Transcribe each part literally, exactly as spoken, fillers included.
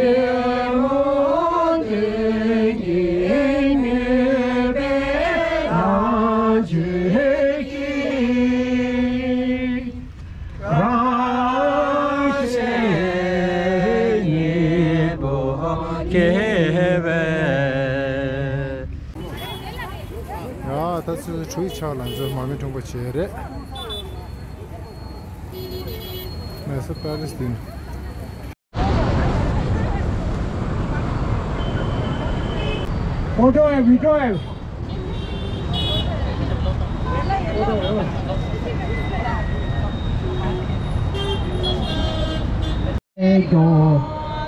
ཡ། ད་ཆུ་ཚོད་དྲུག་ཆག་ལ་ང་ཚོ་མར་མེ་ཁྲོམ་སྐོར་བྱས་རེད། མེ་སོར་པེ་ལེ་སི་འདི་ནི། Photo है, video है।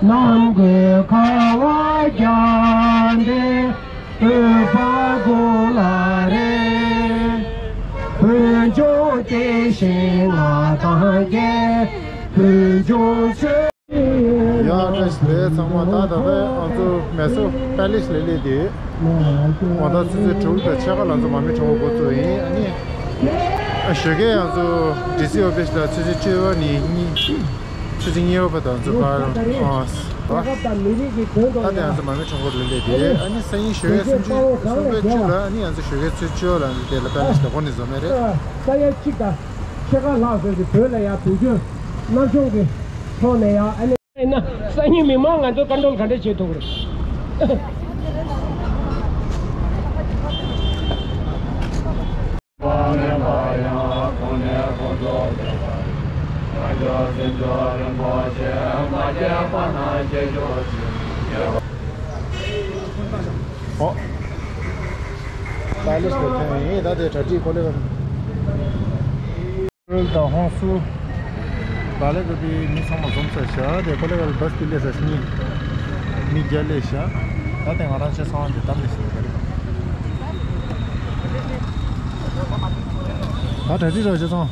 ནམ་མཁའི་ཁ་བ་བརྒྱ་འདི་འོད་དཔག་གོ་ལ་རེ། བོད་ལྗོངས་བདེ་ཞིང་མངའ་ཐང་རྒྱས། བོད་ལྗོངས་ཆོས། ཡ། བཀྲ་ཤིས་བདེ་ལེགས་ཚང་མ། ད་ད་ལྟ་ང་ཚོ་མེ་སོར་པེ་ལེ་སི་ལ་སླེབས་དུས། ང་ད་ཆུ་ཚོད་དྲུག་དང་ཕྱེད་ཀ་ལ་ང་ཚོ་མར་མེ་ཁྲོམ་སྐོར་འགོ་བཙུགས་ཡིན། ཨ་ནི་ཞོགས་ཀས་ང་ཚོ་ཌི་སི་ཨོ་ཕི་སི་ལ་ཆུ་ཚོད་བཅུ་པ་ནས་གཉིས། ཆུ་ཚོད་གཉིས་པ་བར་དུ་ང་ཚོ་ཕར་ཨ། ད་ལྟ་ང་ཚོ་མར་མེ་ཁྲོམ་སྐོར་ལ་སླེབས་དུས། ཨ་ནི་སང་ཉིན་ཞོགས་ཀས་སུམ་ཅུ་སུམ་པའི་བཅུ་ལ། ཨ་ནི་ང་ཚོ་ཞོགས་ཀས་ཆུ་ཚོད་བཅུ་ལ་ང་ཚོ་དེ་ལ་པེ་ལེ་སི་ལ་འགོ་ནས་འཛོམས་ཡ་རེད། ས་ཡ་གཅིག་དང་ཕྱེད་ཀ་ལྷག་ཙམ་ཞིག་བོད་ལ་ཡ་བེད་སྤྱོད་ནམ་བྱུང་གི་ཐོག་ནས་ཡ། ཨ་ནི་ཡིན་ན་སང་ཉིན་མི་མང་ང་ཚོ་ཀོན་ཊོལ་ག་འདྲ་བྱེད་ཐུབ་ཀྱི་རེད། ཨོ། པེ་ལེ་སི་ལ་ཐོན་ཡིན། ད་དེ་གྲ་སྒྲིག་གོ་ལེ་བ། ཀྲོལ་དང་ཧོང་སུ། ལ་ལས་ཀ་པའི་མི་ཚང་མ་འཛོམས་ཚར་ཤག་དེ་ཀོ་ལེ་ག་ལ་བཱ་སི་དེ་སླེབས་ཚར་ཤག་མི་བརྒྱ་སླེབས་ཤག་ད་དེ་ང་རང་ཆ་ཚང་དེ་གཏམ་ལས་ཤེས་པ་རེད། ད་གྲ་སྒྲིག་རོགས་བྱེད་སོང་།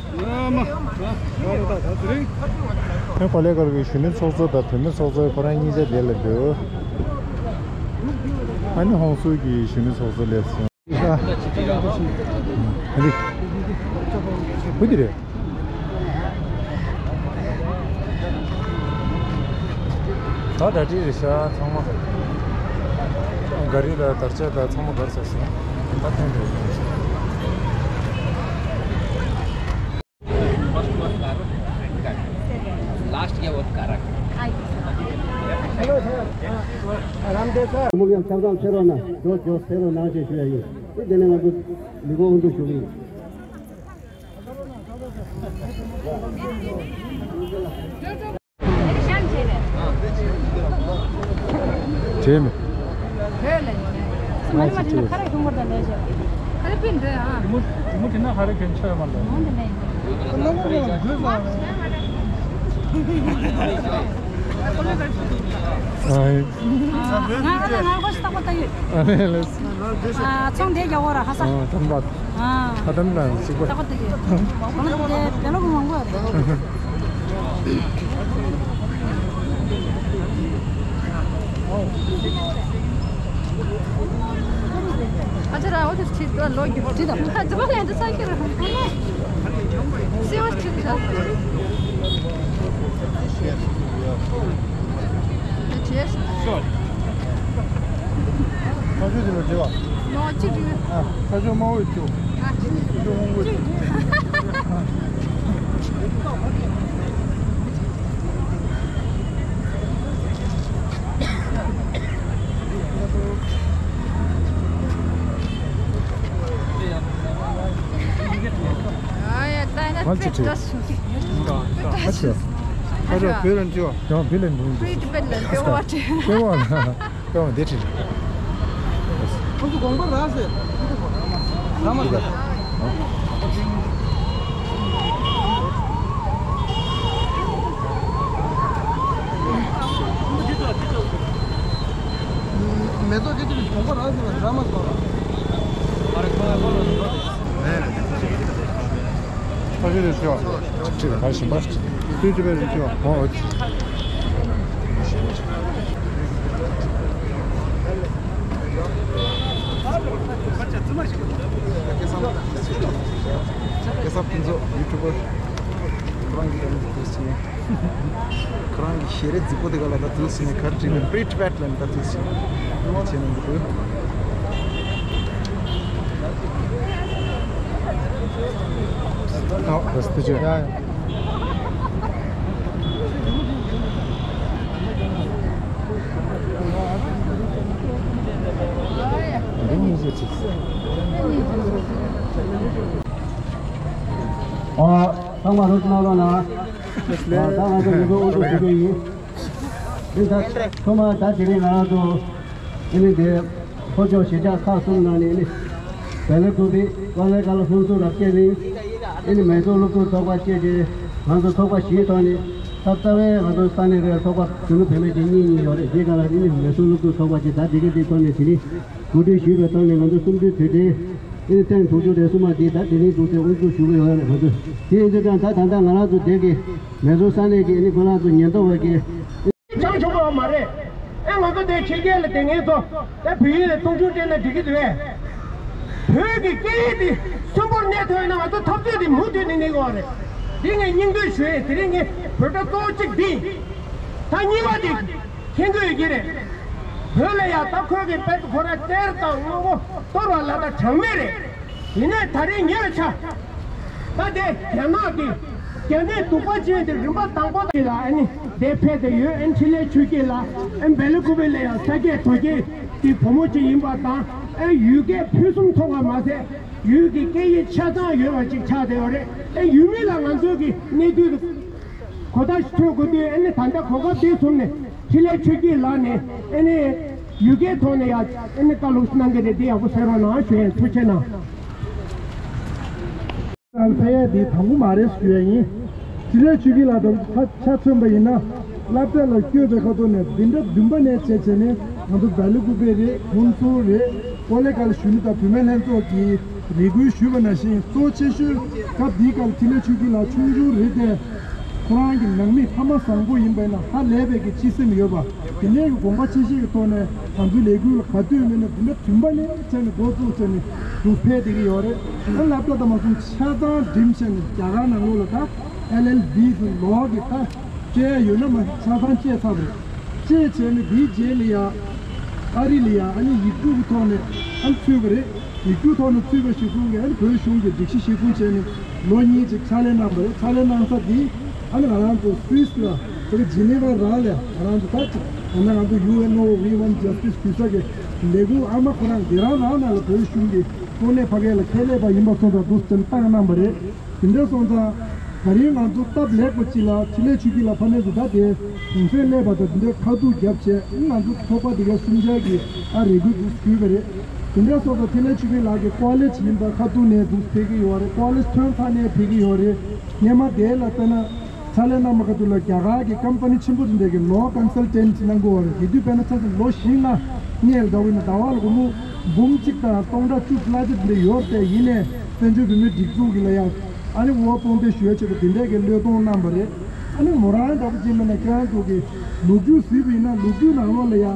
ཨེ། ཀོ་ལེ་ག་ལ་གི་གཞོན་ནུ་ཚོགས་གཙོ་དང་བུད་མེད་ཚོགས་གཙོ་ཁོ་རང་གཉིས་ཆ་དེ་ལ་འདུག་ཨ་ནི་ཧོང་སུ་གི་གཞོན་ནུ་ཚོགས་གཙོ་སླེབས་སོང་། ཨ། འདི། བུ་འདི་རེད། ད་གྲ་སྒྲིག་རེད་ཤག་ཚང་མ། ག་རི་ལ་དར་ཆ་དང་ཚང་མ་གར་ཚར་སོང་། ད་ཐོན་འགྲོ་ཡིན། लास्ट गया वो कारक। हेलो सर, रामदेव सर। मुख्य सबदम सेरो ना, जो जो सेरो ना जे जो ये। ये देने में कुछ लिखो उनको शुरू। བྱས་མེད། ང་ཚོ་བྱས། ཁ་རེ་ཁྱུང་བར་དང་ལས་བྱེད། ཁ་རེ་པིན་འདྲ་ཨ། དེ་མོ་དེ་མོ་དེ་ན་ཧ་རེ་གན་ཆོད་མ་ལ། མོ་འདི་ནས། ཨ་ཡེ། ང་ང་ང་གོ་ཞིག་ཏག་པ་ཏག་ཡོད། ཨ་ནེ་ལེས། ཨ། ཚོང་དེ་རྒྱག་གོ་ར་ཧ་ས། ཨ། དམ་པ། ཨ། ཨ་དམ་ལ་གཅིག་པ། ཏག་པ་ཏག་ཡོད། ང་ཚོ་དེ་བེ་ལོག་མང་པོ་རེད། ཨ་ཅེ་ར་འོ་དེ་ཁྲིད་དུ་ལོ་རྒྱུས་ཁྲིད་དང་། ཨ་ཅེ་མ་ལན་དུ་ས་ཁྱེར་ར་སེ་བ་ཁྲིད་ར། ཁ་ཤོ་དེ་ལ་བྲི་བ། ནོ་གཅིག་བྲི། ཨ། ཁ་ཤོ་དམར་པོ་བྲི། ཨ། ཁ་ཤོ་སྔོན་པོ་བྲི། ཨ་ཡ། ད་ཡིན་ན་ང་ཚོ་བྲི། ཨ་ཅེ། ཁ་ཤོ་བོད་ལ་བྲི་བ། ཡང་བོད་ལ་བྲི། Free Tibet ལ་བྲི་བ་བྲི། བྲི་བ་ལ། ཀྱང་འདི་ཁྲིད། ཁོང་ཚོ་དགོངས་པ་རག་ཟེར། རག་མ་ཟེར། མེ་ཏོག་སྐད་ཅིག་དགོངས་པ་རག་ཟེར་ན་རག་མ་ཟེར། ཕ་གི་རེད་ཤོག་ཁྲིད་ལ་ཕར་ཕྱིན་པ། ཁྲིད་ཁྲིད་པའི་རིགས་ཤོག་ཨོ། སྐལ་བཟང་ཕུན་ཚོགས་ཡུ་ཊུབ་པར། ཁོ་རང་གི་ཆེ་ནལ་དེ་ཕེས་བྱས། ཁོ་རང་གི་ཞལ་རས་རྫིག་པོ་དེ་ག་ལ་ད་འཛུལ་ཟིན་ནས་ག་རེ་བྲིས་ན། Free Tibet ལ་ད་འཛུལ་ཟིན་ནས་བྱས་ནས་འདུག་ཨ། ཡ་ཡ། ཨ། ཚང་མ་རོགས་གནང་རོགས་གནང་། ཨ། ད་ང་ཚོ་མི་འགྲོ་དབུ་འཛུགས་ཞུ་གི་ཡིན། འདི་ད་ཐོག་མར་ད་དེ་རིང་ང་རང་ཚོ་ཨ་ནི་དེ་ལྷོ་ཕྱོགས་གཞིས་ཆགས་ཁག་གསུམ་ནང་ནས་ཨ་ནི་བེ་ལ་ཀུ་པི། ཀོ་ལེ་གལ། ཧུན་སུར། རབ་རྒྱས་གླིང་། ཨ་ནི་མེ་ཏོག་སློབ་ཕྲུག་ཚོགས་པ་བཅས་ཏེ་ང་ཚོ་ཚོགས་པ་བཞིའི་ཐོག་ནས། ད་རྩ་བའི་ང་ཚོ་ས་གནས་རེར་ཚོགས་པ་གཞོན་ནུ་བུད་མེད་ཀྱི་གཉིས་གཉིས་ཡོད་རེད། དེའི་སྒང་ལ་ཨ་ནི་མེ་ཏོག་སློབ་ཕྲུག་ཚོགས་པ་བཅས། ད་དེ་ག་དེའི་ཐོག་ནས་དེ་རིང་གོ་སྒྲིག་ཞུས་པའི་ཐོག་ནས་ང་ཚོ་གསུམ་བཅུའི་དུས་དྲན་ཨ་ནི་ཐེངས་དྲུག་ཅུ་རེ་གསུམ་པ་འདི་ད་དེ་རིང་འདུག་སེ་དབུ་འཛུགས་ཞུ་གི་ཡོད་རེད། ང་ཚོ་དེ་ཡིན་དུས་ཀྱང་ད་ད་ལྟ་ང་རང་ཚོ་འདི་གི་མེ་ཏོག་ས་གནས་ཀྱི་ཨ་ནི་ཁོ་རང་ཚོ་ཉེན་རྟོག་པ་གི་ཅང་ཆོག་པ་མ་རེད། ཨེ་ང་ཚོ་དེ་ཕྱི་རྒྱལ་ལ་དེ་ངེད་ཚོ་ད་བོད་ཡིག་ལ་མཐོང་ཆུང་སྤྲད་ན་འགྲིག་གི་འདུག་གས། བོད་ཀྱི་སྐད་ཡིག་དེ་གསོན་པོར་གནས་ཐུབ་ན་ང་ཚོ་འཐབ་རྩོད་དེ་མུ་མཐུད་ནས་གནས་དགོས་རེད། འདི་ངས་སྙིང་བསྡུས་ཞུ་ཡས། དེ་རིང་ངས་བོད་སྒྲ་གཙོ་བོ་གཅིག་འདི་ཡིན། ད་གཉིས་པ་དེ་མཁྱེན་གྱི་ཡོད་ཀྱི་རེད། བོད་ལ་ཡང་ད་ཁོས་ཀྱི་དཔེ་ཁོ་ར་གཏེར་དང་དངོས་པོ་གཏོར་བ་ལ་ད་གྲངས་མེད་རེད། ཡིན་ནའི་ད་རེས་ཉེ་བའི་ཆར། ད་དེ་རྒྱ་ནག་གི་རྒྱ་མིའི་གདུག་པ་ཅན་དེ་རིམ་པ་དང་པོ་དེ་ལ་ཨ་ནི་དེ་ཕེབས་བསྡད་ཡོད། ཨ་ནི་འཕྲིན་ལས་ཆོས་སྐྱིད་ལགས་ཨ་ནི་བེ་ལ་ཀུ་པི་ལ་ཡང་ས་སྐྱེས་རྡོ་སྐྱེས་ཀྱི་བུ་མོ་ཅིག་ཡིན་པ་དང་། ཨ་ནི་ཡུལ་སྐད་ཕུན་སུམ་ཚོགས་པ་མ་ཟད་ཡུལ་གྱི་སྐད་ཡིག་ཆ་ཚང་ཡོད་པ་ཅིག་ཆགས་བསྡད་ཡོད་རེད། ཨ་ནི་ཡུལ་མི་ལ་ང་ཚོའི་གི་གནས་ཚུལ་གོ་བརྡ་ཞིག་འཕྲོད་དགོས་དུས། ཨ་ནི་ད་ལྟ་གོ་སྐབས་འདི་བཟུང་ནས་འཕྲིན་ལས་ཆོས་སྐྱིད་ལགས་ནས་ཨ་ནི་ཡུལ་སྐད་ཐོག་ནས་ཡང་ཨ་ནི་བཀའ་སློབ་གནང་གི་རེད། འདི་ཡག་པོ་གསན་རོགས་གནང་ཞུ་ཡས། ཐུགས་རྗེ་ཆེ་གནང་། ང་ཕེབས་ཡས་འདི་དང་པོ་མ་རེད་ཞུ་ཡས་ཡིན། འཕྲིན་ལས་ཆོས་སྐྱིད་ལགས་དང་ཆ་ཆ་མཚོན་པ་ཡིན་ན། སློབ་གྲྭ་ལ་བསྐྱོད་པའི་ཁ་ཐོག་ནས་འཛིན་གྲྭ་བདུན་པ་ནས་བྱས་བྱས་ནས་ང་ཚོ་བེ་ལ་ཀུ་པི་རེད། ཧུན་སུར་རེད། ཀོ་ལེ་གལ་གཞོན་ནུ་དང་བུད་མེད་ལྷན་ཚོགས་ཀྱིས་རེ་སྐུལ་ཞུས་པ་ནང་བཞིན། གཙོ་ཆེ་ཤོས་སྐབས་འདིའི་སྐབས་འཕྲིན་ལས་ཆོས་སྐྱིད་ལགས་ཆུང་ཆུང་རེད་དེ། ཁོ་རང་གི་ནང་མི་ཕ་མ་བཟང་པོ་ཡིན་པ་ཡིན་ན་ཧ་ལས་པའི་གི་སྤྱི་སེམས་ཡོད་པ། དེ་ནས་གི་དགོངས་པ་ཆེ་བཞེས་ཀྱི་ཐོག་ནས་ང་ཚོའི་ལས་འགུལ་ལ་ག་དུས་མིན་ན་འཛིན་གྲྭ་བདུན་པ་ནས་བྱས་ནས་འགོ་བཙུགས་བྱས་ནས་འདུག་ཕེབས་བསྡད་ཀྱི་ཡོད་རེད། ཨ་ནི་སློབ་གྲྭ་དང་མ་སོང་ཆ་ཚང་འགྲིམས་བྱས་ནས་རྒྱ་གར་ནང་ལོགས་ལ་ད་ཨེལ་ཨེལ་བི་ཟེར་ལོ་གི་ད་བཅད་ཡོད་ན་མ་ཆ་ཚང་བཅད་ཚར་བ་རེད། བཅད་བྱས་ནས་དེའི་རྗེས་ལ་ཡ་ཨ་རི་ལ་ཡ་ཨ་ནི་ཡིག་རྒྱུགས་ཀྱི་ཐོག་ནས་ཨ་ནི་ཚུད་པ་རེད། ཡིག་རྒྱུགས་ཐོག་ནས་ཚུད་པ་གཞིར་བཟུང་གིས་ཨ་ནི་བོད་གཞུང་གིས་སྒྲིག་གཞི་གཞིར་བཟུང་བྱས་ནས་ལོ་གཉིས་ཅིག་ཕྱག་ལས་གནང་བ་རེད། ཕྱག་ལས་གནང་ས་འདི་ཨ་ནི་ང་རང་ཚོ་སུད་སི་ལ་ཕ་གི་ཇི་ནི་ཝ་རང་ལ་ང་རང་ཚོ་ད་ཅིག་ད་ནང་ང་ཚོ་ཡུ་ཨེན་ཨོ་We Want Justice ཞུ་ས་གི་ལས་འགུལ་ཨ་མ་ཁོ་རང་འདི་རང་རང་ནང་ལ་བོད་གཞུང་གི་གཙོ་གནད་ཕ་གི་ལ་ཁས་ལེན་པ་ཡིན་པ་སོང་ཙང་འདུག་སེ་བཏང་གནང་བ་རེད། དེ་འདྲ་སོང་ཙང་ད་རིང་ང་ཚོ་སྟབས་ལེགས་པ་ཅིག་ལ་འཕྲིན་ལས་ཆོས་སྐྱིད་ལགས་ཕ་ནས་སུ་ད་དེ་གུང་སེང་སླེབས་པ་དང་དེ་འདྲའི་ཁ་ཐུག་བརྒྱབ་བྱས། ང་ཚོ་ཚོགས་པ་དེ་ག་གསུམ་ཆར་གྱི་ཨ་རེ་སྐུལ་འདུག་ཞུས་པ་རེད། དེ་འདྲ་སོང་ཙང་འཕྲིན་ལས་ཆོས་སྐྱིད་ལགས་ཀྱི་ཀོ་ལེ་ཇི་ཡིན་པ་ཁ་ཐུག་ནས་འདུག་ཕེབས་ཀྱི་ཡོད་རེད། ཀོ་ལེ་ཇི་ཐོན་ཚར་ནས་ཕེབས་ཀྱི་ཡོད་རེད། སྔས་མ་དེ་ལ་ལྟ་ན་ཕྱག་ལས་གནང་བ་ཁ་ཐུག་ལ་རྒྱ་གར་གྱི་ཀམ་པ་ནི་ཆེན་པོ་དེ་འདྲ་གི་ལོ་ཀོན་སལ་ཊན་ཊི་གནང་གི་ཡོད་རེད། དེ་དུས་དཔེར་ན་ཆ་བཞག་ན་ལོ་བཞི་ལྔ་སྔོན་ལ་ད་བོད་ནས་ཟླ་བ་ལ་སྒོར་མོ་འབུམ་གཅིག་དང་སྟོང་ཕྲག་བཅུ་ཙམ་ཅིག་དེ་འདྲ་ཡོད་རེད། དེ་ཡིན་ནའི་བཙན་བྱོལ་བོད་མིའི་སྒྲིག་འཛུགས་ཀྱི་ལ་ཡ་ཨ་ནི་འོ་དཔུང་སྡེ་ཞུ་ཡ་ཆེད་དུ་དེ་འདྲས་ཀྱི་བློས་གཏོང་གནང་བ་རེད། ཨ་ནི་མོ་རང་འདྲ་པོ་ཅིག་མིན་ན་ཁྱེད་རང་ཚོ་གི་ལོ་རྒྱུས་གཟིགས་པ་ཡིན་ན་ལོ་རྒྱུས་ནང་ལོགས་ལ་ཡ་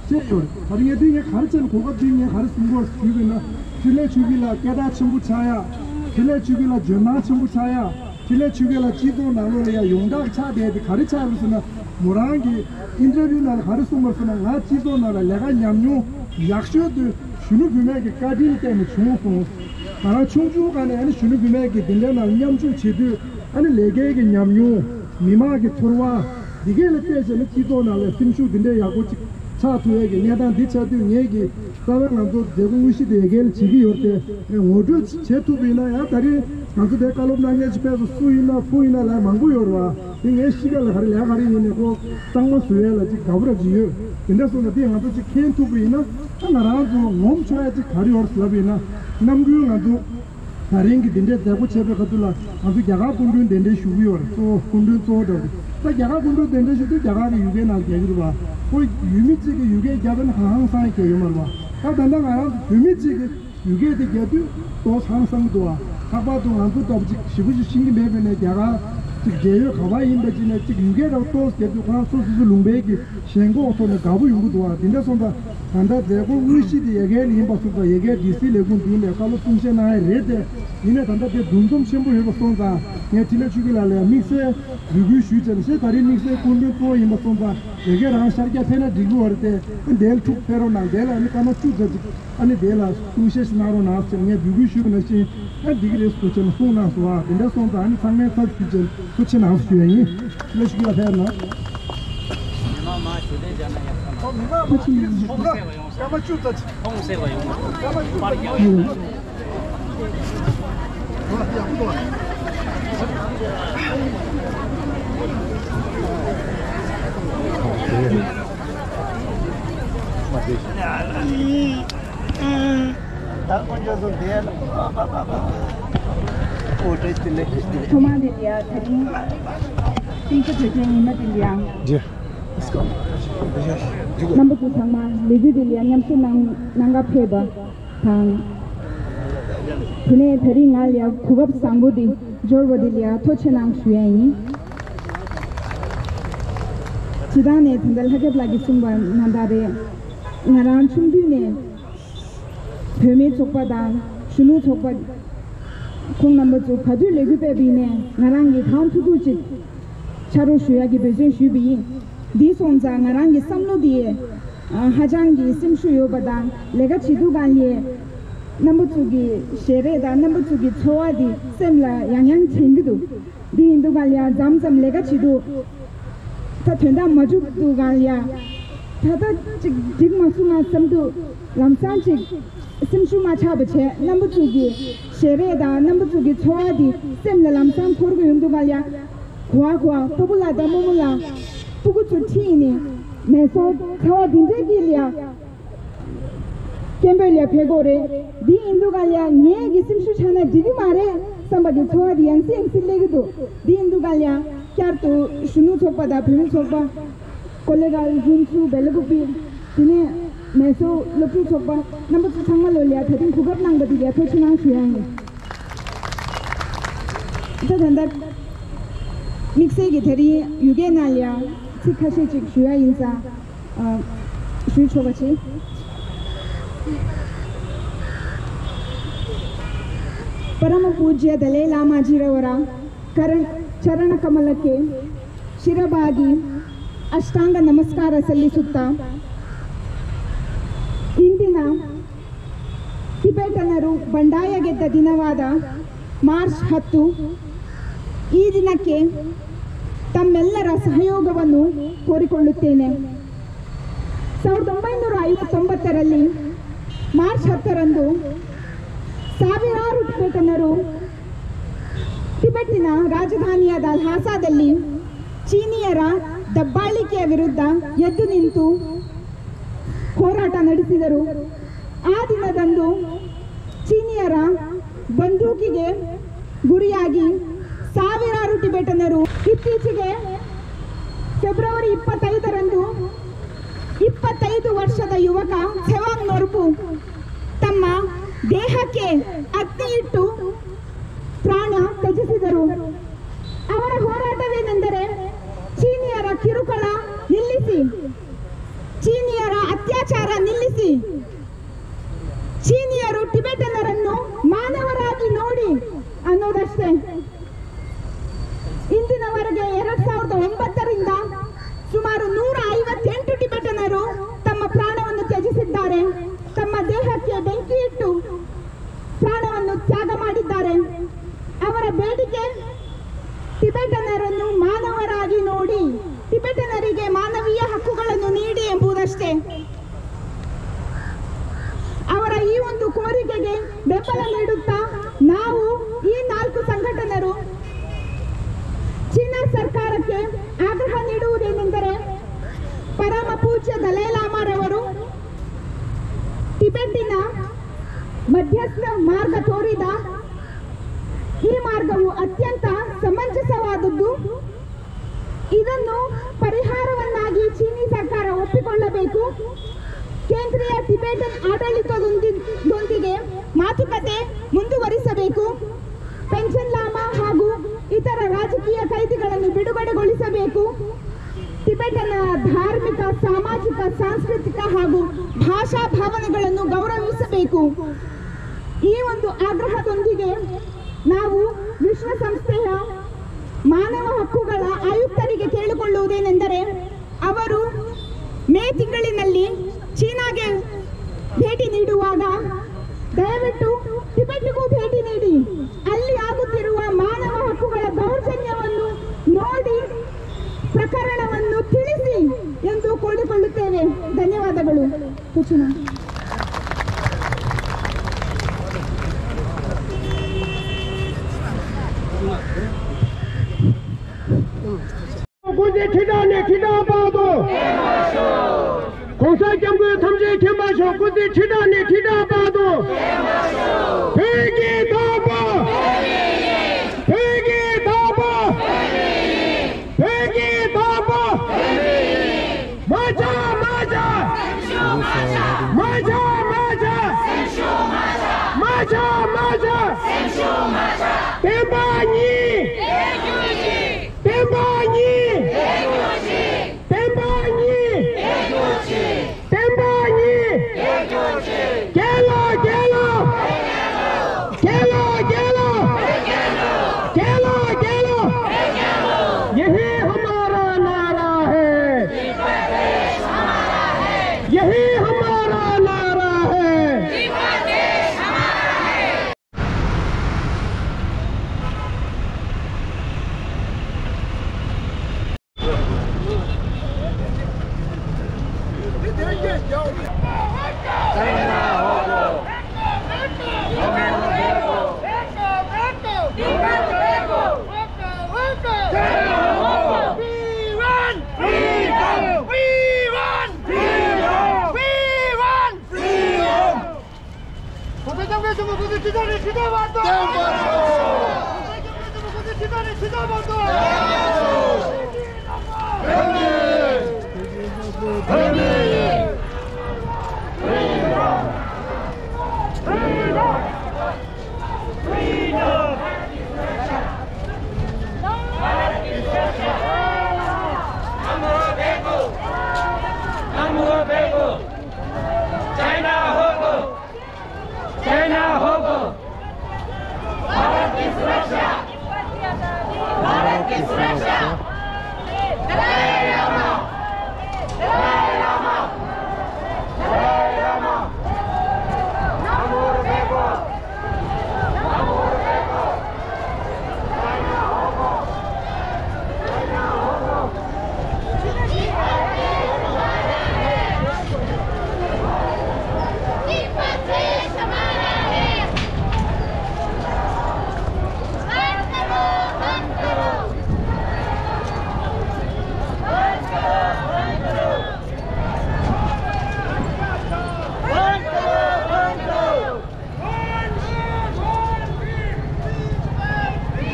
བཤད་ཡོད་རེད། ད་རེས་ངས་དེ་ངས་ག་རེ་བྱས་ནས་གོ་སྐབས་དེ་ངས་ག་རེ་བཟུང་དགོས་ཞུས་པ་ཡིན་ན། འཕྲིན་ལས་ཆོས་སྐྱིད་ལགས་སྐད་གྲགས་ཆེན་པོ་ཆགས་ཡ། འཕྲིན་ལས་ཆོས་སྐྱིད་ལགས་འཇོན་ཐང་ཆེན་པོ་ཆགས་ཡ། འཕྲིན་ལས་ཆོས་སྐྱིད་ལགས་སྤྱི་ཚོགས་ནང་ལོགས་ལ་ཡ་ཡོངས་གྲགས་ཆགས་བསྡད་དེ་ག་རེ་ཆགས་རེད་ཟེར་ན། མོ་རང་གིས་ཨིན་ཊར་བིའུ་ནང་ལ་ག་རེ་གསུངས་པ་རེད་ཟེར་ན། ང་སྤྱི་ཚོགས་ནང་ལ་ལས་ཀ་ཉམས་མྱོང་ཡག་ཤོས་དེ་གཞོན་ནུ་བུད་མེད་ཀྱི་བཀའ་དྲིན་བརྟེན་ནས་བྱུང་སོང་། ང་རང་ཆུང་ཆུང་སྒང་ནས་ཨ་ནི་གཞོན་ནུ་བུད་མེད་ཀྱི་འདི་འདྲའི་ནང་མཉམ་ཞུགས་བྱེད་དུས་ཨ་ནི་ལས་ཀའི་གི་ཉམས་མྱོང་། མི་མང་གི་ཚོར་བ་འདི་གས་ལ་བལྟས་བྱས་ན་སྤྱི་ཚོགས་ནང་ལ་སེམས་ཤུགས་འདི་འདྲའི་ཡག་པོ་ཅིག་ཆགས་ཐུབ་ཡས་ཀྱི་གནས་སྟངས་འདི་ཆགས་དུས་ངས་ཀྱི་རྩ་བའི་ང་ཚོ་མཛད་སྒོ་དངོས་གཞི་དེ་ཡ་གིར་བྱེད་ཀྱི་ཡོད་དེ། ངོ་སྤྲོད་བྱེད་ཐུབ་པ་ཡིན་ན་ཡང་ད་རེས་ང་ཚོ་དེ་བཀའ་སློབ་གནང་མཁན་ཅིག་ཕེབས་སོང་། སུ་ཡིན་ན་ཕུ་ཡིན་ན་ལ་མང་པོ་ཡོད་རེད་བ། དེ་ངའི་གཤིས་ཀ་ལ་ག་རེ་ལས་ག་རེ་ཡིན་ནས་ཁོ་གཙང་མ་བཟོ་ཡས་ལ་ཅིག་དགའ་པོ་ར་ཅིག་ཡོད། དེ་འདྲ་སོང་ཙང་དེ་ང་ཚོ་ཅིག་མཁྱེན་ཐུབ་པ་ཡིན་ན་ཨ་ང་རང་ཚོ་ངོམ་ཆོག་ཡ་ཅིག་ག་རེ་ཡོད་རེད་ཟེར་ལབ་པ་ཡིན་ན། ནམ་རྒྱུན་ང་ཚོ་ད་རིང་གི་འདི་འདྲའི་མཛད་སྒོ་བྱས་པའི་ཁ་ཐུག་ལ་ང་ཚོ་རྒྱ་གར་སྐུ་མགྲོན་གདན་འདྲེན་ཞུ་གི་ཡོད་རེད། གཙོ་བོ་སྐུ་མགྲོན་གཙོ་བོ་འདྲ་བོ་དེ། ད་རྒྱ་གར་སྐུ་མགྲོན་གདན་འདྲེན་ཞུ་དུས་རྒྱ་གར་གྱི་ཡུལ་སྐད་ནང་རྒྱག་གི་རེད་བ། ཁོ་ཡུལ་མི་གཅིག་གིས་ཡུལ་སྐད་རྒྱབ་པ་ན་ཧང་ཧང་སང་ཡ་གང་ཡོད་མ་རེད་བ། ད་ད་ལྟ་ང་རང་ཚོ་བོད་མི་གཅིག་གིས་ཡུལ་སྐད་དེ་རྒྱག་དུས་ཏོག་ཙམ་ཧང་སང་གི་འདུག་བ། ལྷག་པར་དུ་ང་ཚོ་ལྟ་བུ་ཅིག་ཞེ་པོ་ཅིག་ཤེས་ཀྱི་མེད་པ་ཡིན་ནའི་རྒྱ་གར་ཅིག་མཇལ་ཡོད་ག་པར་ཡིན་པ་ཅིག་ནས་ཅིག་ཡུལ་སྐད་འདྲ་བོ་ཏོག་ཙམ་རྒྱག་དུས་ཁོ་རང་སོ་སོ་སོའི་ལུང་པའི་གི་ཞེན་ཁོག་ཐོག་ནས་དགའ་པོ་ཡོང་གི་འདུག་བ། དེ་འདྲ་སོང་ཙང་ད་ལྟ་མཛད་སྒོ་དངོས་གཞི་དེ་ཡ་གིར་ཡིན་པ་སོང་ཙང་ཡ་གིར་ཌི་སི་ལས་ཁུངས་མདུན་ལ་བཀའ་སློབ་གསུང་བཤད་གནང་ཡ་རེད་དེ། ཡིན་ནའི་ད་ལྟ་དེ་འདུ་འཛོམས་ཆེན་པོ་ཡོད་པ་སོང་ཙང་ ངས་འཕྲིན་ལས་ཆོས་སྐྱིད་ལགས་ལ་དམིགས་བསལ་འབོད་སྐུལ་ཞུས་ཙང་ཞེས། ད་རེས་དམིགས་བསལ་སྐུ་མགྲོན་གཙོ་བོ་ཡིན་པ་སོང་ཙང་ལས་ཀའི་རང་ཤར་རྒྱག་ཕེབས་ན་འགྲིག་གི་བ་རེད་དེ། ཨ་ནི་དེ་ལ་འཁྲུག་ཕེབས་རོགས་གནང་། དེ་ལ་ཨ་ནི་སྐར་མ་བཅུ་ཙམ་ཅིག་ཨ་ནི་དེ་ལ་གསུང་བཤད་ཞིག་གནང་རོགས་གནང་ཟེར་ངས་འབོད་སྐུལ་ཞུས་པ་ནང་བཞིན། ཨ་འགྲིག་གི་རེད་ཟེར་བྱས་ནས་གསུངས་གནང་སོང་བ། དེ་འདྲ་སོང་ཙང་ཨ་ནི་ཚང་མས་ཚར་ཞུས་བྱས་ཐུགས་རྗེ་གནང་ཞུ་ཡ་ཡིན། ལས་ཞུ་གི་ལ་ཕེབས་ན། མི་མང་མང་ཞུ་ལས་བྱ་ན་ཡག་ས་མ་རེད། ཁོ་ཆི་ཡིན། སྐར་མ་བཅུ་ཙམ་ཅིག་ཁོང་གསལ་བ་ཡོང་མ། སྐར་མ་བཅུ་ཙམ་ཅིག་ཐོག་མར་དེ་ལ་ཡ་ད་རིང་སྤྱི་ཚོགས་གྲོས་ཆོད་ཉི་མ་དེ་ལ་ཡ། ཇི། རྣམ་པ་ཚོ་ཚང་མ་ལས་འགུལ་དེ་ལ་ཡ་མཉམ་ཞུགས་གནང་གནང་ག་ཕེབས་པ་དང་། དེ་ནས་ད་རིང་ང་ལ་ཡ་གོ་སྐབས་བཟང་པོ་འདི་འབྱོར་བ་དེ་ལ་ཡ་ཐུགས་རྗེ་གནང་ཞུ་ཡ་ཡིན། སྤྱིར་བཏང་ནས་ད་ལྟ་ལྷ་སྐྱབས་ལགས་ཀྱིས་གསུངས་པ་ནང་ལྟར་རེད། ང་རང་ཆུང་དུས་ནས་བུད་མེད་ཚོགས་པ་དང་གཞོན་ནུ་ཚོགས་པ། ཁོང་རྣམ་པ་ཚོ་ག་དུས་ལས་འགུལ་སྤེལ་བ་ཡིན་ནའི་ང་རང་གིས་གང་ཐུབ་ཐུབ་ཅིག་ཕྱག་རོགས་ཞུ་ཡག་གི་འབད་བརྩོན་ཞུས་པ་ཡིན། འདི་སོང་ཙང་ང་རང་གི་བསམ་བློ་འདི་ཨ་ཧ་ཅང་གི་སེམས་ཤུགས་ཡོད་པ་དང་། ལས་ཀ་བྱེད་དུས་གང་ལ་རྣམ་པ་ཚོ་གི་ཞལ་རས་དང་རྣམ་པ་ཚོ་གི་ཚོར་བ་འདི་སེམས་ལ་ཡང་ཡང་དྲན་གྱི་འདུག་འདི་ཡིན་དུས་གང་ལ་མཚམས་མཚམས་ལས་ཀ་བྱེད་དུས། ད་དོན་དག་མ་འགྲུབ་དུས་གང་ལ་ཡ། ད་ལྟ་ཅིག་འགྲིག་མ་སོང་ང་བསམ་དུས་ལམ་སང་ཅིག་སེམས་ཤུགས་མ་ཆག་པ་བྱས། རྣམ་པ་ཚོ་གི་ཞལ་རས་དང་རྣམ་པ་ཚོ་གི་ཚོར་བ་དེ་སེམས་ལ་ལམ་སང་འཁོར་གི་ཡོང་དུས་གང་ལ་ཡ། གོ་བ་གོ་བ། སྤོ་བོ་ལགས་དང་རྨོ་མོ་ལགས། སྤུ་གུ་ཚོ་ཁྲིད་ནས་མེ་སོར་ཚ་བ་འདི་འདྲའི་དཀྱིལ་ལ་ཡ། སྐད་འབོད་ལ་ཕེབས་དགོས་རེད། འདི་ཡིན་དུས་ག་ལ་ཡ་ངས་ཀྱི་སེམས་ཤུགས་ཆག་ན་འགྲིག་གི་མ་རེད་བསམ་པ་གི་ཚོར་བ་འདི་ཡང་སེ་ཡང་སེ་སླེབས་ཀྱི་འདུག་འདི་ཡིན་དུས་ག་ལ་ཡ་བསྐྱར་དུ་གཞོན་ནུ་ཚོགས་པ་དང་བུད་མེད་ཚོགས་པ། ཀོ་ལེ་གྷལ། གཞུང་ཚུགས། བེ་ལ་ཀུ་པི། དེ་ནས་མེ་སོར་སློབ་ཕྲུག་ཚོགས་པ། རྣམ་པ་ཚོ་ཚང་མ་ལོ་ལ་ཡ་ད་རིང་གོ་སྐབས་གནང་པ་འདི་ལ་ཡ་ཐུགས་རྗེ་གནང་ཞུ་ཡ་ཡིན། ད་ད་ལྟ་དམིགས་བསལ་གྱི་ད་རིང་ཡུལ་སྐད་ནང་ལ་ཡ་ཚིག་ཁ་ཤས་ཅིག་ཞུ་ཡ་ཡིན་ཙང་། ཨ། ཞུ་ཆོག་པ་བྱེད། परम पूज्य दलाई लामा जी ರವರ ಕರಣ್-, ಚರಣ ಕಮಲಕ್ಕೆ ಶಿರಬಾಗಿ ಅಷ್ಟಾಂಗ ನಮಸ್ಕಾರ ಸಲ್ಲಿಸುತ್ತಾ, ಇಂದಿನ ಟಿಬೆಟನರು ಬಂಡಾಯ ಗೆದ್ದ ದಿನವಾದ ಮಾರ್ಚ್ ಹತ್ತು, ಈ ದಿನಕ್ಕೆ ತಮ್ಮೆಲ್ಲರ ಸಹಯೋಗವನ್ನು ಕೋರಿಕೊಳ್ಳುತ್ತೇನೆ. ಸಾವಿರದ ಒಂಬೈನೂರ ಐವತ್ತೊಂಬತ್ತರಲ್ಲಿ ಮಾರ್ಚ್ ಹತ್ತರಂದು ಸಾವಿರಾರು ಟಿಬೆಟನರು ಟಿಬೆಟ್ಟಿನ ರಾಜಧಾನಿಯಾದ ಲ್ಹಾಸಾದಲ್ಲಿ ಚೀನಿಯರ ದಬ್ಬಾಳಿಕೆಯ ವಿರುದ್ಧ ಎದ್ದು ನಿಂತು ಹೋರಾಟ ನಡೆಸಿದರು. ಆ ದಿನದಂದು ಚೀನಿಯರ ಬಂದೂಕಿಗೆ ಗುರಿಯಾಗಿ ಸಾವಿರಾರು ಟಿಬೆಟನರು. ಇತ್ತೀಚೆಗೆ ಫೆಬ್ರವರಿ ಇಪ್ಪತ್ತೈದರಂದು ಇಪ್ಪತ್ತೈದು ವರ್ಷದ ಯುವಕ ಸೆವಾಂಗ್ ನೊರ್ಬು ತಮ್ಮ ದೇಹಕ್ಕೆ ಅಗ್ನಿ ಇಟ್ಟು ಪ್ರಾಣ ತ್ಯಜಿಸಿದರು. ಅವರ ಹೋರಾಟವೇನೆಂದರೆ, ಚೀನಿಯರ ಕಿರುಕುಳ ನಿಲ್ಲಿಸಿ, ಚೀನಿಯರ ಅತ್ಯಾಚಾರ ನಿಲ್ಲಿಸಿ, ಚೀನಿಯರು ಟಿಬೆಟನರನ್ನು ಮಾನವರಾಗಿ ನೋಡಿ ಅನ್ನೋದಷ್ಟೇ. ಇಂದಿನವರೆಗೆ ಎರಡ್ ಸಾವಿರದ ಒಂಬತ್ತರಿಂದ ಸುಮಾರು ನೂರ ಐವತ್ತೆಂಟು ಟಿಬೆಟನರು ತಮ್ಮ ಪ್ರಾಣವನ್ನು ತ್ಯಜಿಸಿದ್ದಾರೆ, ತಮ್ಮ ದೇಹಕ್ಕೆ ಬೆಂಕಿ ಇಟ್ಟು ಪ್ರಾಣವನ್ನು ತ್ಯಾಗ ಮಾಡಿದ್ದಾರೆ. ಅವರ ಬೇಡಿಕೆ, ಟಿಬೆಟನರನ್ನು ಮಾನವರಾಗಿ ನೋಡಿ, ಟಿಬೆಟನರಿಗೆ ಮಾನವೀಯ ಹಕ್ಕುಗಳನ್ನು ನೀಡಿ ಎಂಬುದಷ್ಟೇ. ಅವರ ಈ ಒಂದು ಕೋರಿಕೆಗೆ ಬೆಂಬಲ ನೀಡುತ್ತಾ ನಾವು ಈ ನಾಲ್ಕು ಸಂಘಟನೆರು ಚೀನಾ ಸರ್ಕಾರಕ್ಕೆ ಆಗ್ರಹ ನೀಡುವುದೇನೆಂದರೆ, ಪರಮ ಪೂಜ್ಯ ದಲೈ ಲಾಮಾರವರು ಟಿಬೆಟ್ಟಿನ ಮಧ್ಯಸ್ಥ ಮಾರ್ಗ ತೋರಿದ ಈ ಮಾರ್ಗವು ಅತ್ಯಂತ ಸಮಂಜಸವಾದದ್ದು. ಇದನ್ನು ಪರಿಹಾರವನ್ನಾಗಿ ಚೀನೀ ಸರ್ಕಾರ ಒಪ್ಪಿಕೊಳ್ಳಬೇಕು. ಕೇಂದ್ರೀಯ ಟಿಬೆಟನ್ ಆಡಳಿತದೊಂದಿ-, ದೊಂದಿಗೆ ಮಾತುಕತೆ ಮುಂದುವರಿಸಬೇಕು. ಪೆನ್ಷನ್ ಲಾಮಾ ಹಾಗೂ ಇತರ ರಾಜಕೀಯ ಕೈದಿಗಳನ್ನು ಬಿಡುಗಡೆಗೊಳಿಸಬೇಕು. ಟಿಬೆಟನ್ ಧಾರ್ಮಿಕ, ಸಾಮಾಜಿಕ, ಸಾಂಸ್ಕೃತಿಕ ಹಾಗೂ ಭಾಷಾ ಭಾವನೆಗಳನ್ನು ಗೌರವಿಸಬೇಕು. ಈ ಒಂದು ಆಗ್ರಹದೊಂದಿಗೆ ನಾವು ವಿಶ್ವಸಂಸ್ಥೆಯ ಮಾನವ ಹಕ್ಕುಗಳ ಆಯುಕ್ತರಿಗೆ ಕೇಳಿಕೊಳ್ಳುವುದೇನೆಂದರೆ, ಅವರು ಮೇ ತಿಂಗಳಿನಲ್ಲಿ ಚೀನಾಗೆ ಭೇಟಿ ನೀಡುವಾಗ ದಯವಿಟ್ಟು ಟಿಬೆಟ್ಗೂ ಭೇಟಿ ನೀಡಿ, ಅಲ್ಲಿ ಆಗುತ್ತಿರುವ ಮಾನವ ಹಕ್ಕುಗಳ ದೌರ್ಜನ್ಯವನ್ನು ನೋಡಿ, ಪ್ರಕರಣವನ್ನು ತಿಳಿಸಿ ಎಂದು ಕೋರಿಕೊಳ್ಳುತ್ತೇವೆ. ಧನ್ಯವಾದಗಳು. ಕುಚಿನ. ཀུན་གྱིས་ཁྲི་ཕྲག་ནས་ཁྲི་ཕྲག་བར་དུ། གོང་ས་སྐྱབས་མགོན་ཐམས་ཅད་མཁྱེན་པ་མཆོག་ཀུན་གྱིས་ཁྲི་ཕྲག་ནས་ཁྲི་ཕྲག་བར་དུ། བོད་ཀྱི་བདག་པོ། བོད་ཀྱི་བདག་པོ། བོད་ཀྱི་བདག་པོ། མ་ཆག་མ་ཆག་མ་ཆག་མ་ཆག་མ་ཆག་མ་ཆག་བསྟན་པ་ཉིད། བསྟན་པ་ཉིད། བསྟན་པ་ཉིད། བསྟན་པ་ཉིད། རྒྱལ་ལོ། རྒྱལ་ལོ། རྒྱལ་ལོ། རྒྱལ་ལོ། རྒྱལ་ལོ། རྒྱལ་ལོ། རྒྱལ་ལོ། རྒྱལ་ལོ། यही हमारा नारा है। यही हमारा नारा है। चाइना होगा। भारत की सुरक्षा। भारत की सुरक्षा। दलाई लामा। दलाई लामा। दलाई लामा। नमो बुद्धो। नमो बुद्धो।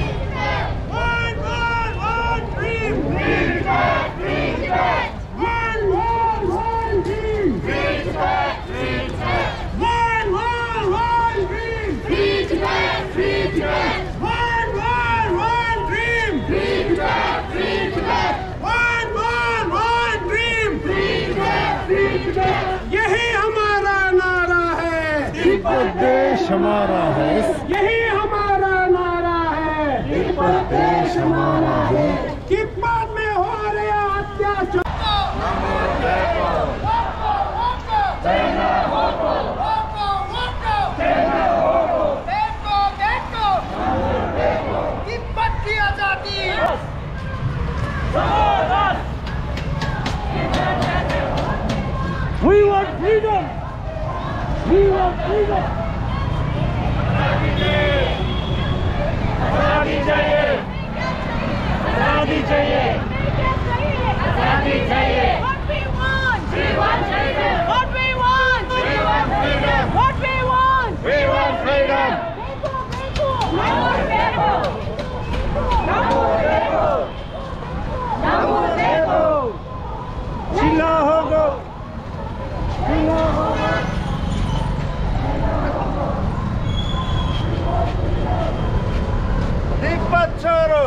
One, one, one, dream! Free Tibet! Free Tibet! One, one, one, dream! Free Tibet! Free Tibet! One, one, one, dream! Free Tibet! Free Tibet! One, one, one, dream! Free Tibet! Free Tibet! One, one, one, dream! Free Tibet! Free Tibet! यही हमारा नारा है। तिब्बत देश हमारा है। यही हमारा नारा है। तिब्बत देश हमारा है। तिब्बत में हो रहे अत्याचार। तिब्बत की आजादी। We want freedom! We want freedom! आजादी चाहिए! आजादी चाहिए! आजादी चाहिए! What we want! We want freedom! What we want! We want freedom! What we want! We want freedom! Tibet छोडो।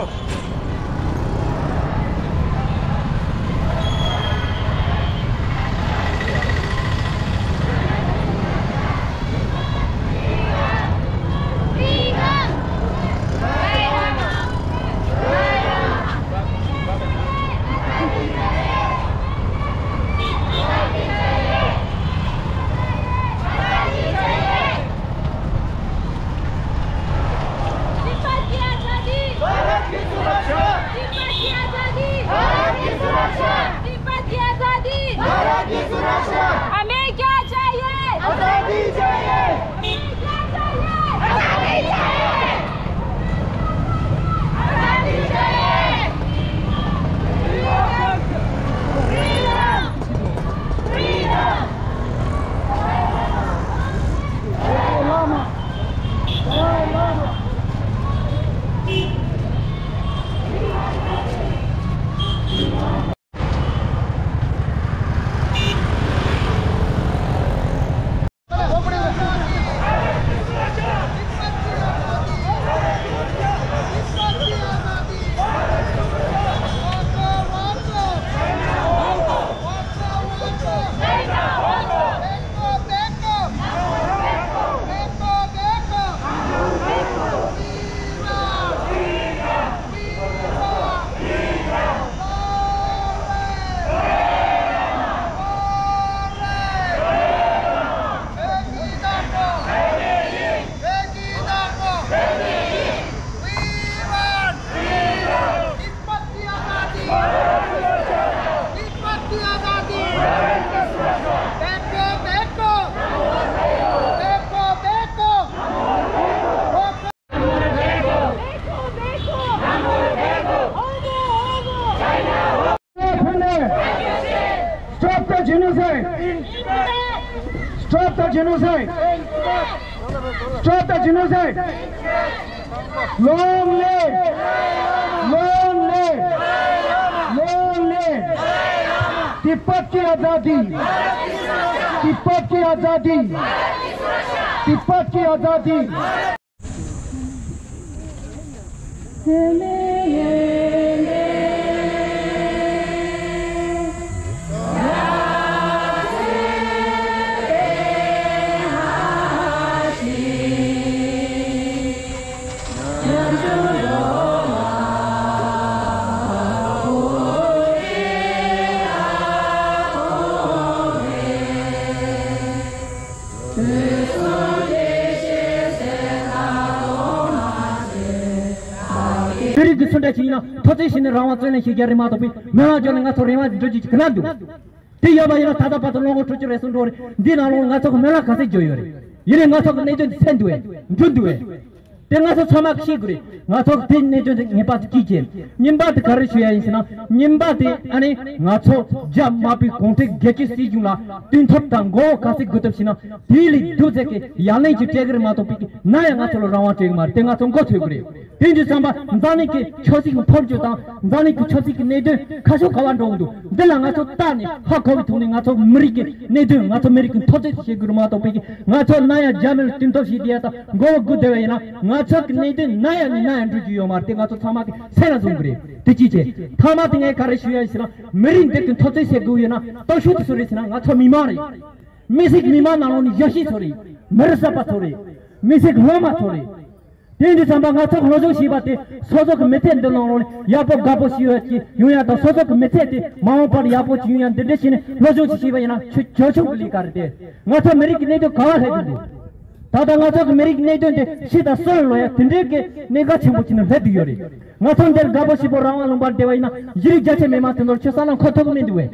Stop the genocide! Stop the genocide! Long live! Long live! Long live! Tibet की आजादी! तिब्बत की आजादी! तिब्बत की आजादी! བོད་རིགས་ཀྱི་སུ་འདྲ་ཞིག་ཡིན་ན་ཐོ་ཚིག་ཞིག་ནས་རང་དབང་བཙན་ལེན་བྱེད་རྒྱུ་རེད་མ་གཏོགས་པའི་མི་མང་ཚོ་ནས་ང་ཚོ་རེ་བ་འགྲོ་རྒྱུ་ཅིག་ག་ན་འདུག་དེ་ཡོད་པ་ཡིན་ན་ད་ལྟ་བར་དུ་ལོ་ངོ་དྲུག་ཅུ་རེ་ཟུང་འགྲོ་རེད། འདིའི་ནང་ལོགས་ང་ཚོ་གི་སྨོན་ལམ་ག་ཚད་བརྗོད་ཡོད་རེད། ཡིན་ནའི་ང་ཚོ་གི་གནད་དོན་འདི་སེལ་འདུག་བས། འགྲུབ་འདུག་བས། དེ་ང་ཚོ་ཚང་མ་ཤེས་དགོས་རེད། ང་ཚོ་གི་དེ་གནད་དོན་དེ་ངེས་པར་དུ་གཅིག་བྱས། གཉིས་པ་དེ་ག་རེ་ཞུ་ཡ་ཡིན་ཟེར་ན། གཉིས་པ་དེ་ཨ་ནི་ང་ཚོ་རྒྱ་དམར་པོའི་གུང་ཁྲན་སྒེར་གཅོད་སྲིད་གཞུང་ལ་བསྟུན་ཐབས་དང་མགོ་བོ་ག་ཚད་སྒུར་ཐབས་བྱས་ན་དེ་ལས་སྡུག་ཚད་ཀྱི་ཡ་ལན་ཅིག་སྤྲད་གི་རེད་མ་གཏོགས་པའི་ན་ཡང་ང་ཚོ་ལ་རང་དབང་སྤྲད་གི་མ་རེད། དེ་ང་ཚོ་མགོ་ཚོས་དགོས་རེད། དེ་འདྲ་བསམ་པ་འཛམ་གླིང་གི་ཆབ་སྲིད་ཀྱི་འཕོ་འགྱུར་དང་འཛམ་གླིང་གི་ཆབ་སྲིད་ཀྱི་གནད་དོན་ཁ་ཕྱོགས་ག་པར་འགྲོ་གི་འདུག་འདི་ལ་ང་ཚོ་བལྟས་ནས་ཧ་གོ་བའི་ཐོག་ནས་ང་ཚོ་མི་རིགས་ཀྱི་གནད་དོན་ང་ཚོ་མི་རིགས་ཀྱི་འཐབ་རྩོད་བྱེད་དགོས་རེད་མ་གཏོགས་པའི་ང་ཚོ་ན་ཡང་རྒྱ་མི་ལ་བསྟུན་ཐབས་བྱེད་བསྡད་ཡ་དང་མགོ་བོ་སྒུར་བསྡད་པ་ཡིན་ན་ང་ཚོ་གི་གནད་དོན་ན་ཡང་ནས་ན་ཡང་འགྲོ་རྒྱུ་ཡོད་མ་རེད། དེ་ང་ཚོ་ཚང་མ་གི་སེམས་ལ་བཟུང་གི་རེད། དེ་གཅིག་བྱས། ཐ་མ་དེ་ངས་ག་རེ་ཞུ་ཡ་ཡིན་ཟེར་ན། མི་རིགས་འདི་གི་འཐབ་རྩོད་བྱེད་དགོས་ཡོད་ན་སྟོབས་ཤུགས་དེ་སུ་རེད་ཟེར་ན་ང་ཚོ་མི་མང་རེད། མི་སེར་གི་མི་མང་ནང་ལོགས་ནས་ཡག་ཤོས་ཚོ་རེད། མི་རབས་གསར་པ་ཚོ་རེད། མི་སེར་གི་སློབ་མ་ཚོ་རེད། དེ་འདྲ་བསམ་པ་ང་ཚོ་གི་སློབ་སྦྱོང་བྱས་པ་དེ་སོ་སོ་གི་མི་ཚེ་འདི་ནང་ལོགས་ནས་ཡག་པོ་དགའ་པོ་ཞིག་ཡོད་ཅིག་ཡོང་ཡ་དང་སོ་སོ་གི་མི་ཚེ་དེ་མ་འོངས་པར་ཡག་པོ་ཅིག་ཡོང་ཡ་འདི་འདྲ་བྱས་ནས་སློབ་སྦྱོང་ཅིག་བྱས་པ་ཡིན་ན་ཆོ་ཆོག་ཆོག་གི་ལས་ཀ་རེད་དེ། ང་ཚོ་མི་རིགས་ཀྱི་གནད་དོན་ག་པར་སླེབས་ཀྱི་འདུག་ད་ལྟ་ང་ཚོ་གི་མི་རིགས་གནད་དོན་དེ་ཕྱི་དང་སྲོལ་ལོ་ཡ་དེ་འདྲའི་གི་གནད་འགག་ཆེན་པོ་ཅིག་ནང་སླེབས་བསྡད་ཡོད་རེད། ང་ཚོ་འདིར་དགའ་པོ་ཞིག་པོ་རང་དབང་ལུང་པར་བསྡད་པ་ཡིན་ན་གཞི་རིགས་རྒྱ་ཆེ་མི་མང་དེ་ཚོར་ཆོས་ས་ལ་འཁོད་ཐུབ་ཀྱི་མི་འདུག་བས།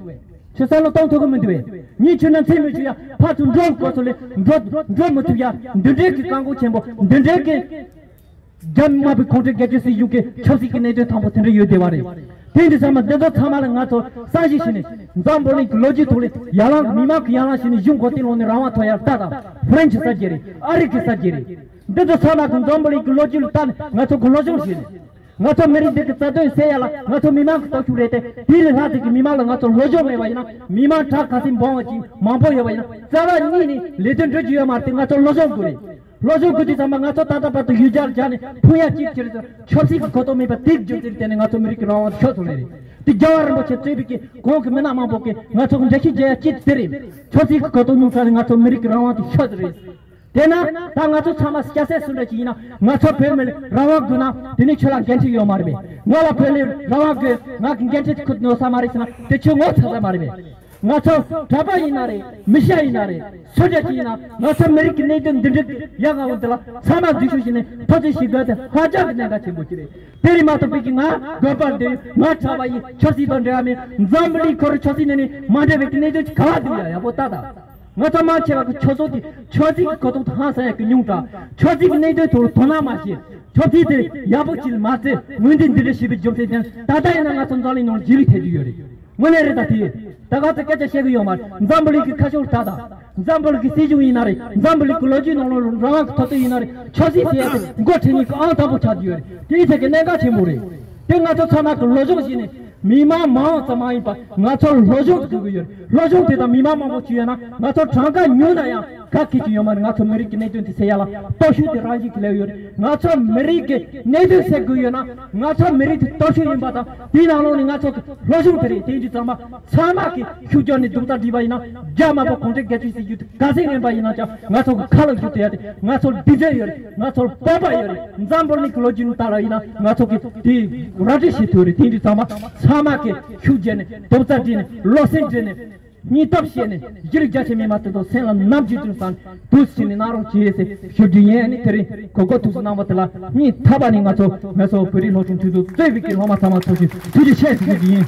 ཆོས་ས་ལ་གཏོང་ཐུབ་ཀྱི་མི་འདུག་བས། ཉིན་ཆུ་ན་མཚན་མི་ཆུ་ཡ་ཕར་ཚུར་འགྲོ་དགོས་ཚོ་ལས་འགྲོ་འགྲོ་མི་ཐུབ་ཡ་འདི་འདྲའི་གི་རྐང་འཁོར་ཆེན་པོ་འདི་འདྲའི་གི་རྒྱ་དམར་པོའི་གུང་ཁྲན་སྒེར་གཅོད་སྲིད་གཞུང་གི་ཆབ་སྲིད་ཀྱི་གནད་དོན་དང་པོ་དེ་འདྲ་ཡོད་བསྡད་པ་རེད། དེ་འདྲ་ཚང་མ་འདི་ཚོ་ཚང་མ་ལ་ང་ཚོ་བསམ་གཞིག་བྱས་ནས་འཛམ་བུ་གླིང་གི་ལོ་རྒྱུས་ཐོག་ལ་ཡར་ལངས་མི་མང་གི་ཡར་ལངས་བྱས་ནས་གཞུང་གོ་ཏི་ལོང་ནས་རང་དབང་ཐོབ་ཡ་ལྟ་དང་ཧྥ་རན་ཆི་གསར་བརྗེ་རེད། ཨ་རི་གི་གསར་བརྗེ་རེད། འདི་ཚོ་ཚང་མ་གི་འཛམ་བུ་གླིང་གི་ལོ་རྒྱུས་ལ་ལྟ་ནས་ང་ཚོ་གི་སློབ་སྦྱོང་བྱས་ནས། ང་ཚོ་མི་རིགས་འདི་གི་རྩ་དོན་སེལ་ཡ་ལ་ང་ཚོ་མི་མང་གི་སྟོབས་ཤུགས་རེད་དེ། དེ་ལས་ལྷག་ཅིག་གི་མི་མང་ལ་ང་ཚོ་སློབ་སྦྱོང་མེད་པ་ཡིན་ན་མི་མང་དྲག་ཁ་སེང་སྦོམ་པ་ཅིག་མང་པོ་ཡོད་པ་ཡིན་ན་རྩ་བ་ཉིད་ནས་ལས་དོན་འགྲུབ་རྒྱུ་ཡོད་མ་རེད་དེ། ང་ཚོ་སློབ་སྦྱོང་དགོས་རེད། སློབ་སྦྱོང་དགོས་དུས་ཙམ་པ་ང་ཚོ་ད་ལྟ་བར་དུ་ཡུལ་གྱར་བྱས་ནས་ཕུང་ཡ་གཅིག་ཅིག་རེད། ཆབ་སྲིད་ཀྱི་གོ་རྟོགས་མེད་པ་དེ་རྒྱུ་མཚན་དེ་ནས་ང་ཚོ་མི་རིགས་ཀྱི་རང་དབང་དེ་ཤོར་སོང་ནི་རེད། དེ་རྒྱལ་བ་རིན་པོ་ཆེ་གཙོས་པའི་གི་གོང་གི་མི་སྣ་མང་པོ་གིས་ང་ཚོ་གི་འགྲེལ་བཤད་རྒྱག་ཡ་གཅིག་དེ་རེད། ཆབ་སྲིད་ཀྱི་གོ་རྟོགས་ཉུང་དྲགས་ནས་ང་ཚོ་མི་རིགས་ཀྱི་རང་དབང་དེ་ཤོར་སོང་རེད། དེས་ན་ད་ང་ཚོ་ཚང་མ་སྐྱ་སེར་སུ་འདྲ་ཅིག་ཡིན་ན་ང་ཚོ་བོད་མི་ལ་རང་དབང་དགོས་ན་དེ་ནི་ཁྱོད་ལ་འགན་འཁྲི་ཡོད་མ་རེད་པས། ང་ལ་བོད་ལ་རང་དབང་དགོས། ང་གི་འགན་འཁྲི་ཁུར་ནོར་ས་མ་རེད་ཟེར་ན་དེ་ཁྱོད་ངོ་ཚ་ས་མ་རེད་པས། ང་ཚོ་གྲྭ་པ་ཡིན་ན་རེད། མི་སྐྱ་ཡིན་ན་རེད། སུ་འདྲ་ཅིག་ཡིན་ན་ང་ཚོ་མི་རིགས་ཀྱི་གནད་དོན་འདི་འདྲ་ཡ་ང་འོ་འདི་ལ་ཚང་མ་འཛུལ་ཞུགས་བྱས་ནས་ཐོ་ཚིག་ཞིག་དགོས་དེ་ཧ་ཅང་གི་གནད་འགག་ཆེན་པོ་ཅིག་རེད། དེ་རིང་མ་གཏོགས་པའི་གི་ང་དགོན་པར་འདུག་ང་གྲྭ་པ་ཡིན། ཆབ་སྲིད་དང་འབྲེལ་བ་མེད། འཛམ་བུ་གླིང་ཁོར་ཆབ་སྲིད་ནང་ནས་མ་འབྲེལ་བའི་གི་གནད་དོན་ཅིག་ག་པར་འདུག་ཡ་ཡག་པོ་ལྟ་དང་། ང་ཚོ་མང་ཆེ་བ་གི་ཆོས་ཚོགས་དེ་ཆོས་སྲིད་ཀྱི་གོ་རྟོགས་དང་ཧང་སང་ཡག་གི་ཉུང་དྲགས། ཆོས་སྲིད་ཀྱི་གནད་དོན་ཐོག་ལ་དོ་སྣང་མ་བྱེད། ཆོས་སྲིད་དེ་ཡག་པོ་ཅིག་ལ་མ་བརྩི། ངོས་འཛིན་འདི་འདྲ་བྱེད་པའི་རྒྱུ་མཚན་དེ་ད་ལྟ་ཡིན་ན་ང་ཚོ་འཛམ་གླིང་ནང་ལ་རྗེས་ལུས་ཐེབས་ཀྱི་ཡོད་རེད། དངོས་གནས་རེད། ད་དེ་ད་ག་ཚོད་སྐད་ཆ་བཤད་གི་ཡོད་མ་རེད། འཛམ་བུ་གླིང་གི་ཁ་ཕྱོགས་ལ་ལྟ་དང་། འཛམ་བུ་གླིང་གི་སྲིད་གཞུང་ཡིན་ན་རེད། འཛམ་བུ་གླིང་གི་ལོ་རྒྱུས་ནང་ལ་རང་དབང་གི་ཐོབ་ཐང་ཡིན་ན་རེད། ཆབ་སྲིད་ཟེར་ཡ་དེ་འགོ་ཁྲིད་མཁན་གྱི་ཨང་དང་པོ་ཆགས་ཀྱི་ཡོད་རེད། དེའི་ཚད་ཀྱི་གནད་འགག་ཆེན་པོ་རེད། དེ་ང་ཚོ་ཚང་མ་གི་སློབ་སྦྱོང་བྱས་ནས་མི་མང་མང་ཙམ་མ་ཡིན་པ་ང་ཚོར་སློབ་སྦྱོང་དགོས་ཀྱི་ཡོད་རེད། སློབ་སྦྱོང་དེ་དང་མི་མང་མང་པོ་བྱུང་ཡོད་ན་ང་ཚོ་གྲངས་ཀ་ཉུང་ན་ཡང་ག་གེ་ཅིག་ཡོད་མ་རེད། ང་ཚོ་མི་རིགས་ཀྱི་གནད་དོན་དེ་སེལ་ཡ་ལ་སྟོབས་ཤུགས་དེ་རང་བཞིན་གྱིས་སླེབས་ཡོད་རེད། ང་ཚོ་མི་རིགས་ཀྱི་གནད་དོན་སེལ་དགོས་ཡོད་ན་ང་ཚོ་མི་རིགས་དེ་སྟོབས་ཤུགས་ཡིན་པ་དང་དེའི་ནང་ལོགས་ནས་ང་ཚོ་གི་སློབ་སྦྱོང་དེ་རེད། དེ་ཡིན་དུས་ཚང་མ་ཚང་མ་གི་ཤུགས་རྒྱག་ནས་རྡོག་རྩ་སྒྲིལ་བ་ཡིན་ན་རྒྱ་དམར་པོ་གུང་ཁྲན་སྒེར་གཅོད་སྲིད་ཇུས་དེ་ག་ཚད་ངན་པ་ཡིན་ན་ཀྱང་ང་ཚོ་གི་ཁ་ལ་གཞུ་དེ་ཡ་དེ་ང་ཚོར་གདེང་ཚོད་ཡོད་རེད། ང་ཚོར་སྤོབས་པ་ཡོད་རེད། འཛམ་བུ་གླིང་གི་ལོ་རྒྱུས་ནང་ལྟར་ཡིན་ན་ང་ཚོ་གི་དེ་ར་སྤྲོད་བྱེད་ཐུབ་རེད། དེ་ཡིན་དུས་ཚང་མ་ཚང་མ་གི་ཤུགས་རྒྱག་ནས་རྡོག་རྩ་སྒྲིལ་ནས་བློ་སེམས་སྒྲིལ་ནས། སྙིང་སྟོབས་བཤད་ནས་གཞི་རིགས་རྒྱ་ཆེ་མི་མང་དེ་ཚོ་སེམས་ལ་ནམ་རྒྱུན་དུ་བསམ་འདུག་ཟེར་ནས་གནང་རོགས་བྱེད་ཟེར་ཞུ་རྒྱུ་ཡིན། ཨ་ནི་དེ་རིང་གོ་སྐབས་ཐུགས་སུ་གནང་བ་དེ་ལ་སྙིང་ཐག་པ་ནས་ང་ཚོ་ངལ་གསོ་བོད་རིགས་སློབ་ཆུང་ཆུང་ཚོ་གཙོས་པའི་གི་སློབ་མ་ཚང་མ་ཐུགས་རྗེ་ཆེ་ཞུ་རྒྱུ་ཡིན།